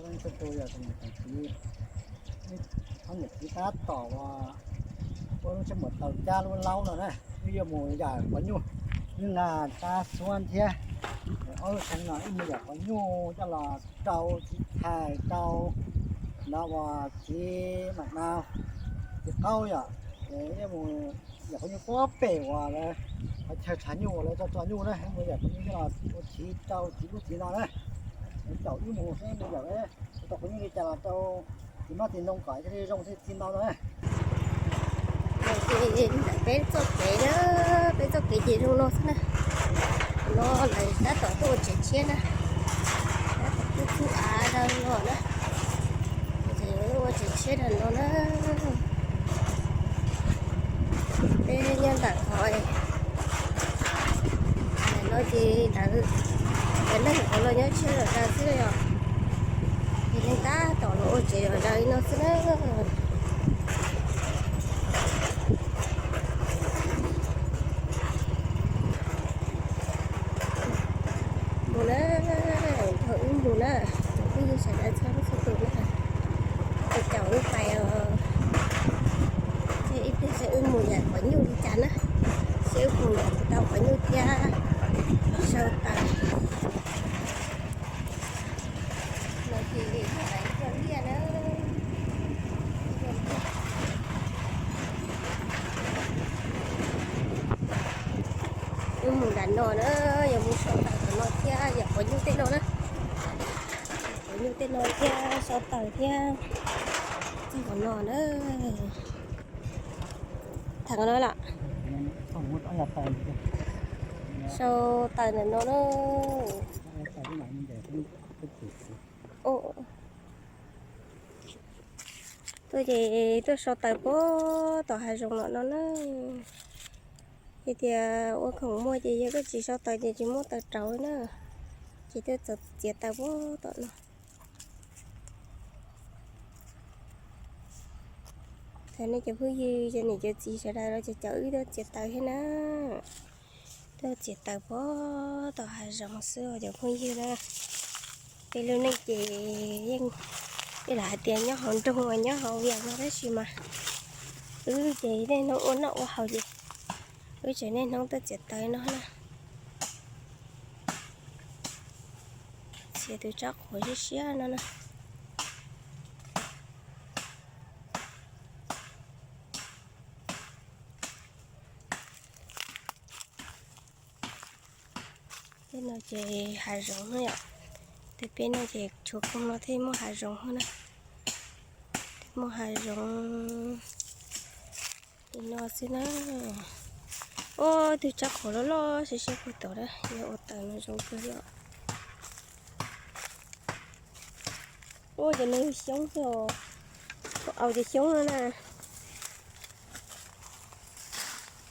Tus yog tus niam txiv, ob niam txiv tab tom uas ua lub tshaib muas taws cab lub laub no na, wb yuav mus yawm quav nyuj, wb nqa rab xuab thiab ob lub xeev no wb mus yawm quav nyuj coj los rau txiv thais rau no uas txiv mam nau txiv qaub yom, ces wb mus yawm quav nyuj puag pem uas lawv qhov chaw tshav nyuj uas lawv tso tso nyuj na, wb mus yawm quav nyuj coj los ua txiv rau txiv lub txiv no na. Caum wb mus seb mus yawm tau quav nyuj li cas los rau txiv hmab txiv ntoo kom thiaj li zoo thiaj txi ntau no na. Ces ntawm peb txoj kev na, peb txoj kev ces zoo no xwb na. No lawv tab tom tuaj ua tsev tshiab na, tab tom tuaj txhub av rau no na. Ces ua tsev tshiab rau no na. Peb nyob ntawm qhov no ces lawv, lawv neeg qhov los nyob tshiab zom zaws xwb yom. Ces neeg tab tom los ua tsev zom zaws li no xwb na. Mus na, nrog wb mus na, wb yog sawv daws txhua leej txhua tus na, es caum wb pais os. Ces ib pliag seb wb mus yawm quav nyuj li cas na, seb wb mus yawm tau quav nyuj thiab sau taws. No ces yog lawv cog liaj na. Wb mus nram no na, yuav mus sau taws tom no thiab yawm quav nyuj tej no na. Quav nyuj tej no thiab sau taws thiab txog tom no na. Thaum no lawm, sau taws ntawm no na. Tuaj ces tuaj sau taws puag tom hav zoov no no na. Ces tias ua khoom muag ces yog koj tsis sau taws ces tsis muaj taws rauv na. Ces tuaj txiav taws puag tom no. Thov nej cov phooj ywg, cov niam cov txiv sawv daws los ces caum wb tuaj txiav taws thiab na. Tuaj txiav taws puag tom hav zoov xwb os cov phooj ywg na. Peb lub neej ces yeej, peb lam hais tias nyob hauv nroog uas nyob hauv yam no tab sis mas wb ces niaj hnub ua noj ua haus ces wb tseem niaj hnub tuaj txiav taws no na. Txiav tus tsob qhuav siab siab no na. Tej no ces hav zoov no yom. Tej peb no ces tshuav koog no thiaj muaj hav zoov na. Muaj hav zoov li no xwb na. Ua tus tsob qhuav loj loj siab siab puag tom na, yog ua taws no zoo kawg li os. Ua cov no yog xyoob xwb os. Au cov xyoob no na.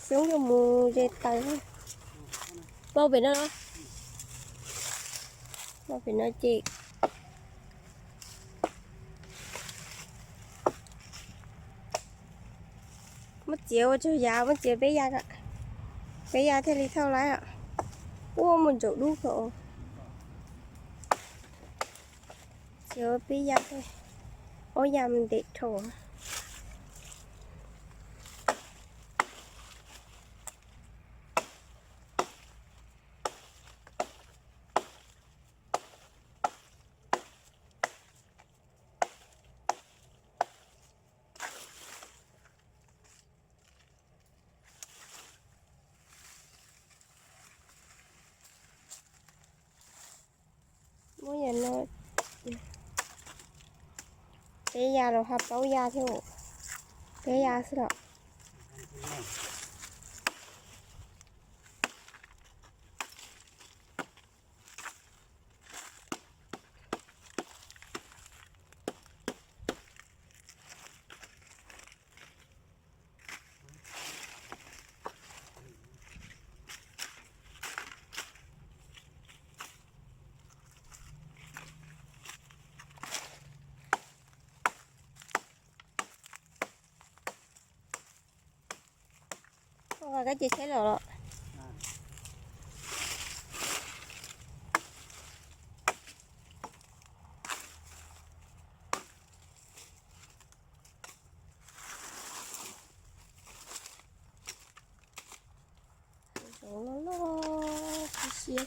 Xyoob yuav mus ze taws. Npau pem no, npau pem no ces muab txiav ua tsaug yav, muab txiav peb ya, peb ya thiaj li thauj lawm. Ua mus ntsaum dub kawg. Txiav peb ya, ob ya ntev dhau. Muab yam no, peb ya los ha plaub ya thiab, peb ya xwb los. Ua kab cia siab los los.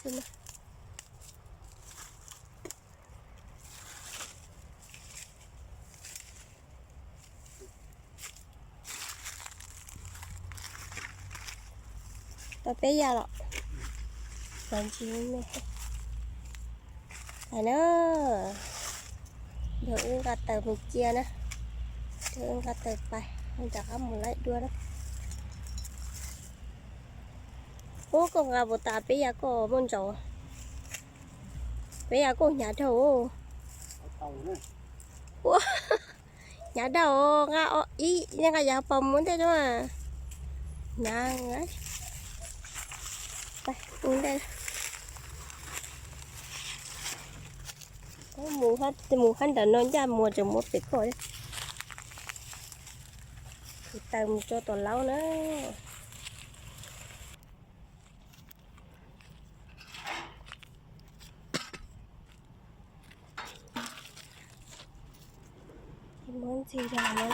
Tau peb yam los, los ntsis me. Pais na, yog wb nqa taws mus cia na, yog wb nqa taws pais, rov qab mus laij dua na. Ub, koj nqa puas tas peb yam koj muaj ntsaum, peb yam koj hnyav dhau. Ua, hnyav dhau, nqa ib, nqa yav pas mus ntej na. Hnyav, mus ntej. Mus hab ntawm no ncaj muag tseem muaj pem koj li. Kuv taws mus tso tom laub na. Muab ntxig rau no,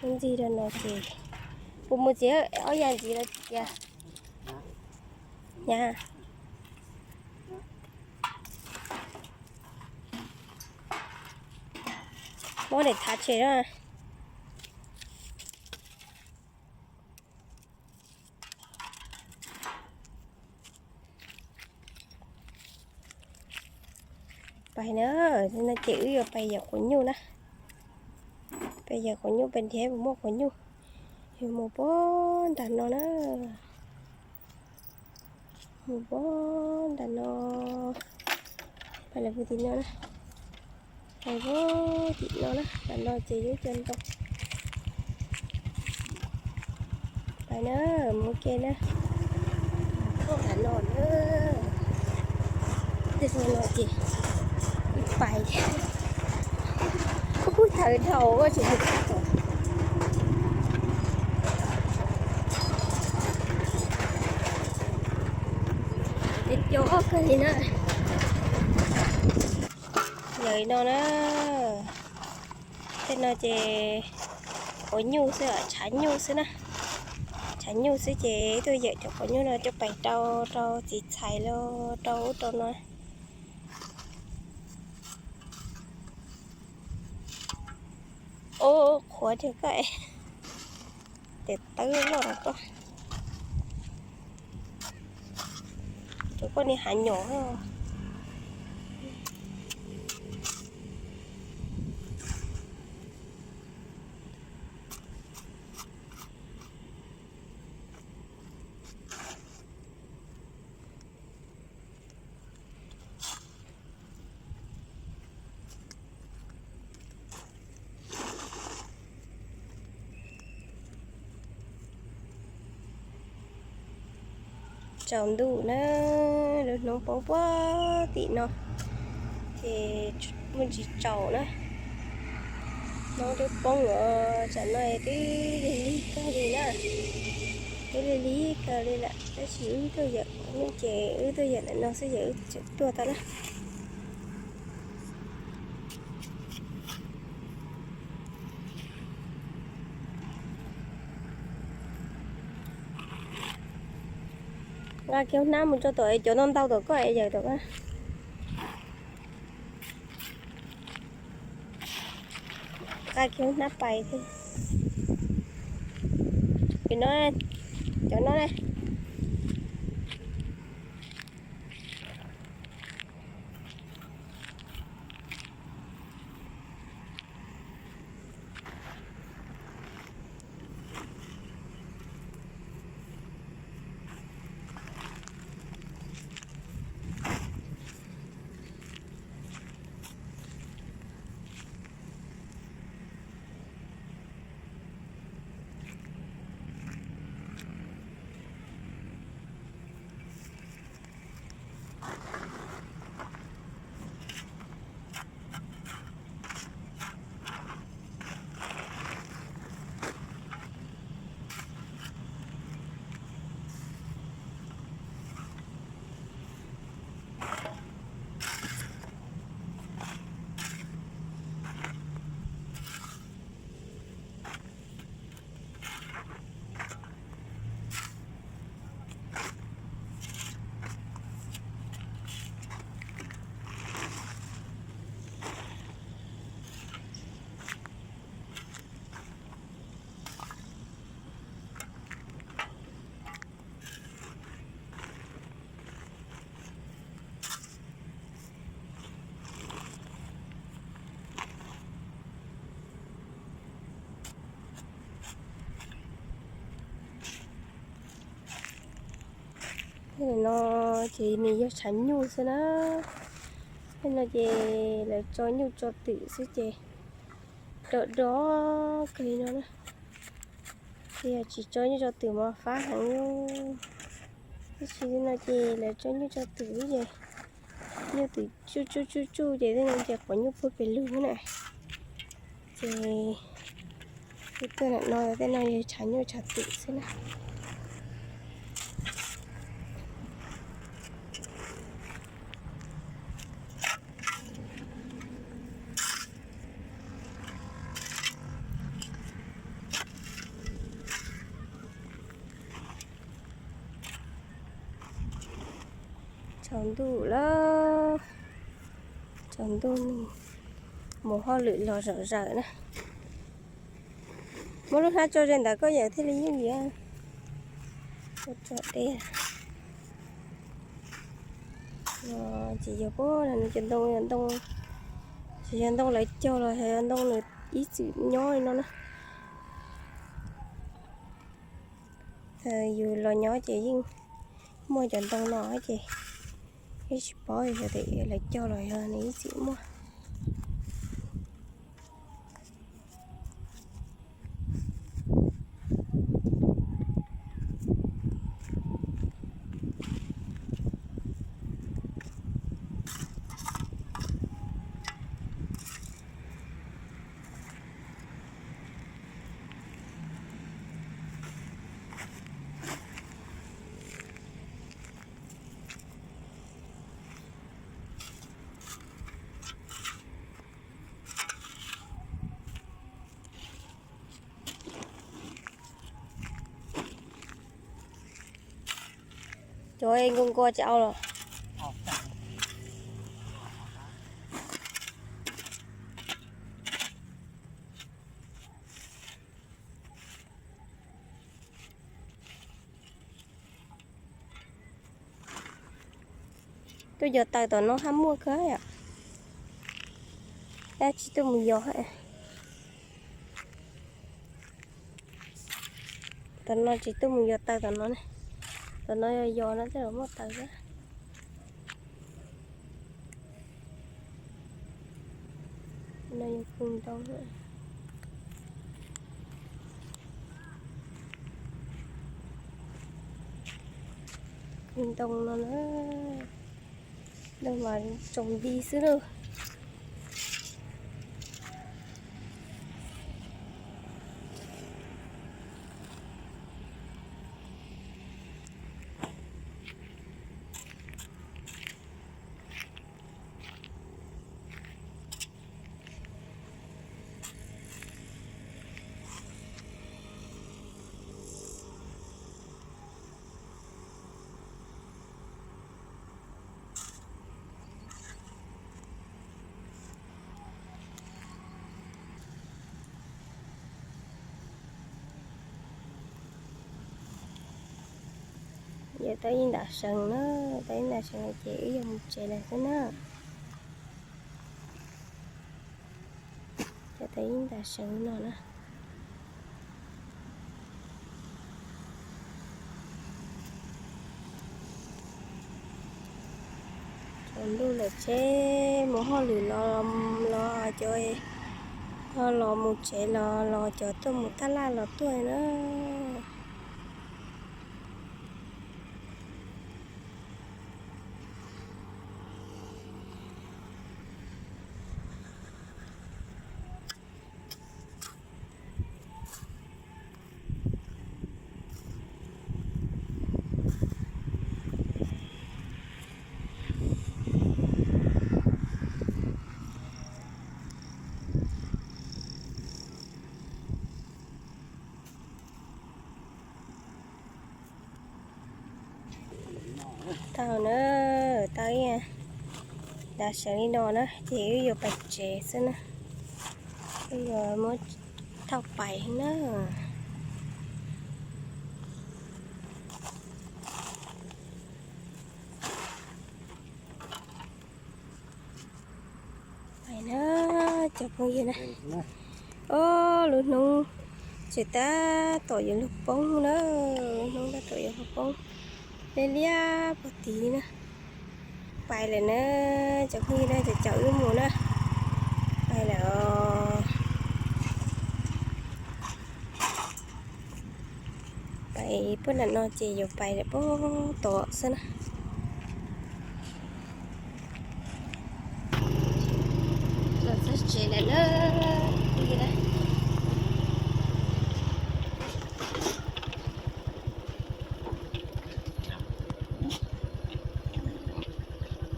muab ntxig rau no ces, puas mus txiv, ob yam ntxiv los cia. Nyab, muab daim thav tshem na. Pais na, no ces wb yuav pais yawm quav nyuj na. Pais yawm quav nyuj, pais nrhiav puas muaj quav nyuj. Yus mus puag nram no na. Mus puag nram no. Pais lawm puag tim no na. Pais puag tim no na, nram no ces yus cov ntoo. Pais na, mus ke na. Puag nram no na. Tej no ces pais. Kuj kuj tawv dhau, tsis mus. Ces cov kawg li na. Yawm no na, tej no ces quav nyuj xwb, tshav nyuj xwb na. Tshav nyuj xwb ces tuaj yawm cov quav nyuj no coj pais rau rau txiv txhais los rau ub rau no. Ub, qhuav tiag koj, tes tawb loj koj. Cov koj ni hav nyom. Tsaus ntuj na, lub hnub poob puag tim no, ces muaj ntsis tsaus na. Hnub twb poob los tsam no twb lig lig kawg li na, twb lig lig kawg li lawm, tab sis wb tuaj yawm qhov nyuj ces wb tuaj yawm ntawm no xwb ces wb tseem tuaj tau na. Nqa kiag hnab mus rau tom cov ntau ntau tom koj es yawm tom koj. Nqa kiag hnab pais thiab. Cov no, cov no na. Ces nws yog tshav nyuj xwb na. Tej no ces lawv tso nyuj tso twm xwb ces do do kawg li no na. Ces yog tsis tso nyuj tso twm mas fab heev li. Tab sis tej no ces lawv tso nyuj tso twm xwb ces nyuj twm tsuj tsuj tsuj tsuj ces tej no ces quav nyuj puag pem lug na. Ces kuv tuaj ntawm no tej no yog tshav nyuj tshav twm xwb na. Tsaus ntuj lawm, tsaus ntuj, mus hauj lwm los zom zaws na. Muab lub hnab tso ze ntawd koj yawm thiaj li yooj yim. Tso deb. Tsis yog, cov ntoo, ntoo, tsis yog ntoo lawv cog los yog ntoo nws ib txwm nyob li no na. Yus los nyob ces yeej muaj cov ntoo no ces yeej tsis paub yog tias lawv cog los yog nws ib txwm muaj. Cov nkaus nkaus tsis au los? Tuaj yos taws tom no haj muaj kawg yom. Tab tsis tuaj mus yos. Tom no tsis tuaj mus yos taws tom no ne. Tom no yog yos no tej zaum muaj taws thiab. No yog kws ntoo. Kws ntoo no na, ntoo mas tsaus nti xwb lauj. Yog tau ib nta seev na, tau ib nta seev ces wb yuav mus tsev lawm xwb na. Yog tau ib nta seev no na. Tsaus ntuj lawm tsheb mus hauj lwm los, los cov, ho los mus tsev los, los cov tuaj mus taj laj los tuaj na. Tau na, tau ib nta seev li no na ces wb yuav pais tsev xwb na. Wb yuav muab thauj pais na. Pais na cov phooj ywg na. Ob, lub hnub tseem tab tom yuav luag poob na, lub hnub tab tom yuav luag poob, liab liab puag tid na. Pais lawm na, cov phooj ywg na, cov caum wb mus na. Pais lawm os. Pais puag nram no ces yuav pais lawm puag tod xwb na. Los txog tsev lawm na.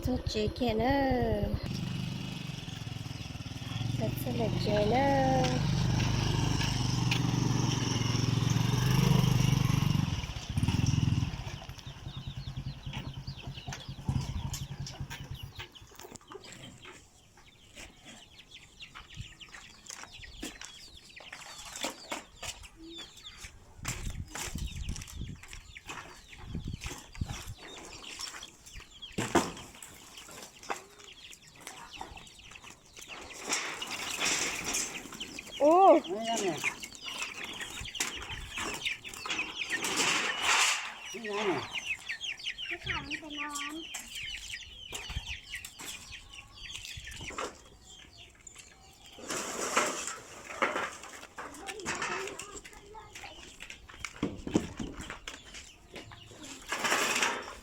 Txog tsev kiag na. Los txog lawm tsev na. Ub.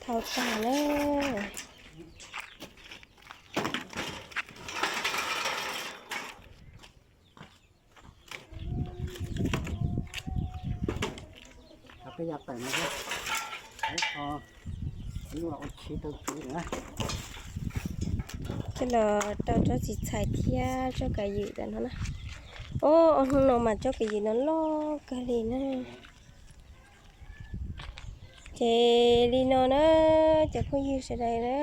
Thau tag na. Coj los rau tsob txiv txhais thiab tsob kav ywm ntawm no na. Ob, ob hnub no mas tsob kav ywm no loj kawg li na. Ces li no na, cov phooj ywg sawv daws na,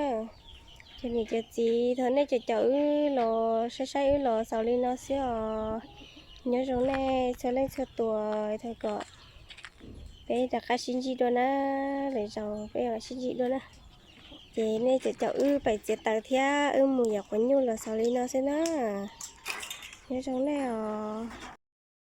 cov niam cov txiv, thov nej cov caum wb los saib saib wb los xaus li no xwb os. Nyob zoo nej txhua leej txhua tus, thov kom peb rov qab sib ntsib dua na, lwm zaus peb mam sib ntsib dua na. Ces nej cov caum wb pais txiav taws thiab wb mus yos quav nyuj los xaus li no xwb na. Nyob zoo nej os.